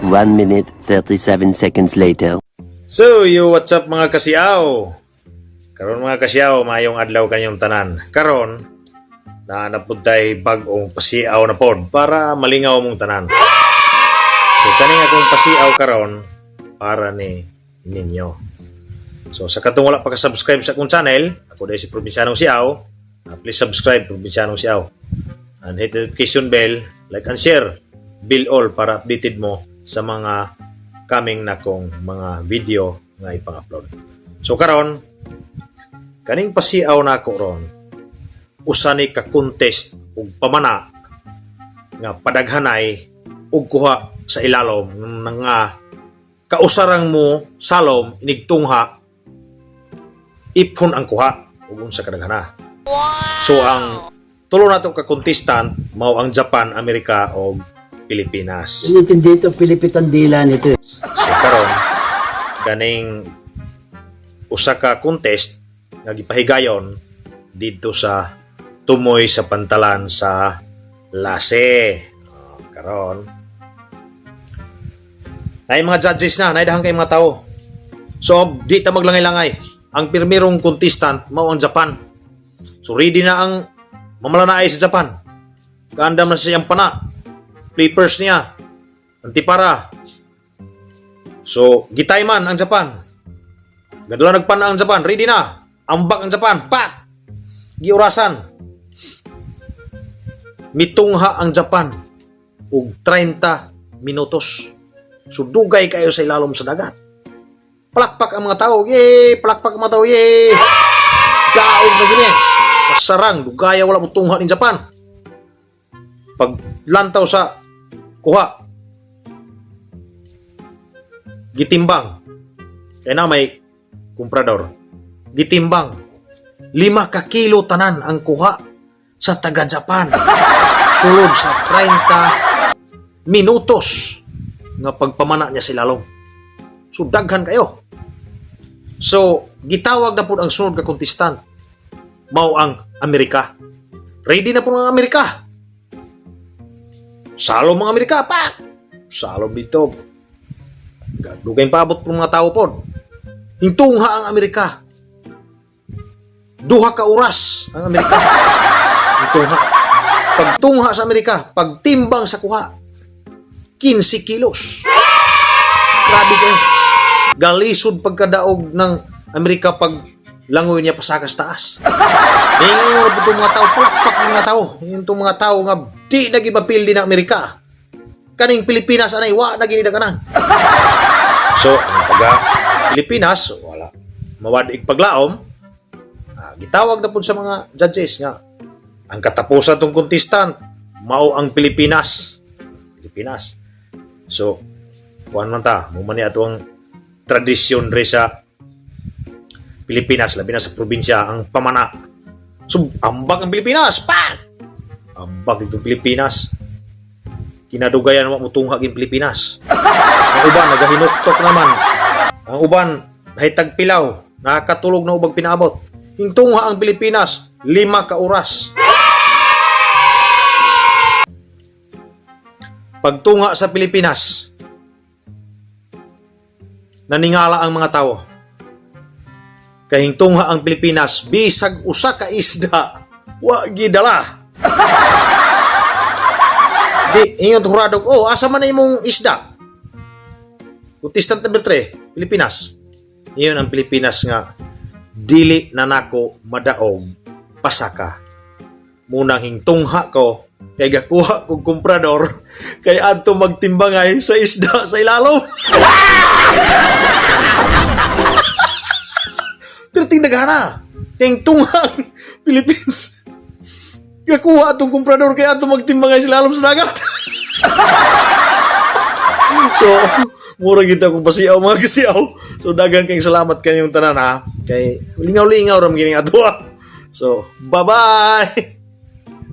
1 minute, 37 seconds later. So, yo, what's up, mga kasiyaw? Karon, mga kasiyaw, maayong adlaw kanyong tanan. Karon, naa na pud tay bag-ong pasiaw na pod para malingaw mong tanan. So, kaning akong pasiaw karon para ni ninyo. So, sa katong wala pa ka-subscribe sa akong channel, ako diay si Probinsyanong Siaw. Please subscribe, Probinsyanong Siaw. And hit the notification bell, like and share, bell all para updated mo sa mga coming nakong mga video nga ipang-upload. So karon, kaning pasiaw nako ron, usa ni ka contest ug pamana nga padaghanay ug kuha sa ilalom nga kausarang mo salom inigtungha, iphon ang kuha ug unsa kadaghana. So ang tulo nato ka contestant mao ang Japan, Amerika ug Pilipinas. Inintindi ito, Pilipitan dila nito eh. So karon, kaning usa ka contest nga gipahigayon didto sa tumoy sa pantalan sa Lase. Oh, karon nay mga judges na, nay daghan kay mga tao. So di ta maglangay-langay. Ang pirmirong contestant mao ang Japan. So ready na ang mamalanaay sa Japan. Kaandam na siyang pana. Flippers niya. Antipara. So, gitayman ang Japan. Gadala nagpana ang Japan. Ready na. Ambak ang Japan. Pak! Giurasan. Mitungha ang Japan og 30 minutos. So, dugay kayo sa ilalom sa dagat. Palakpak ang mga tao. Yay! Palakpak ang mga tao. Yay! Daog na gini. Masarang. Dugaya wala mo tungha ni Japan. Pag lantaw sa kuha, gitimbang. Kaya na may kumprador. Gitimbang. 5 ka kilo tanan ang kuha sa taga Japan. Sulod sa 30 minutos nga pagpamana niya sa ilalom. So daghan kayo. So gitawag na po ang sunod ka contestant. Mao ang Amerika. Ready na po ang Amerika. Salom ang Amerika, pak! Salom dito. Dugay paabot po mga tao po. Hintungha ang Amerika. 2 ka oras ang Amerika. Hintungha. Pagtungha sa Amerika, pagtimbang sa kuha, 15 kilos. Grabe kayo. Galisod pagkadaog ng Amerika pag langoy niya pasakas taas. Ingon po itong mga tao, palakpak ng mga tao. Ingon itong mga tao nga di na gibapil din ng Amerika. Kaning Pilipinas anay wa na ginidaganan. So, ang taga Pilipinas, wala. Mawad-ig paglaom, gitawag na po sa mga judges nga ang katapusan tong contestant mao ang Pilipinas. Pilipinas. So, kuan man ta, mo man ni ato ang tradisyon re sa Pilipinas, labi na sa probinsya, ang pamana. So, ambak ang Pilipinas! Pak! Ambak itong Pilipinas. Kinadugayan wa mutungha ang Pilipinas. Ang uban, nagahinuktok naman. Ang uban, nahitag pilaw, nakatulog na ubag pinaabot. Hintungha ang Pilipinas, 5 ka oras. Pagtunga sa Pilipinas, naningala ang mga tao. Kahingtungha ang Pilipinas, bisag usa ka isda, wa gidala. Di, ingon hurado, "Oh, asa man na imong isda?" Contestant number 3, Pilipinas. Iyon ang Pilipinas nga, "Dili na nako madaog pasaka. Munang hingtungha ko kay gakuha kog komprador kay adto magtimbangay sa isda sa ilalom." Pero tingdagana, hingtunghang Philippines. Gakuha atong komprador kay adto magtimbangay sa ilalom sa dagat. So, mura kita kung pasiaw, mga kasiaw. So, daghan kayong salamat kanyong tanan ha. Kay lingaw-lingaw ram gining ato ha. So, bye-bye!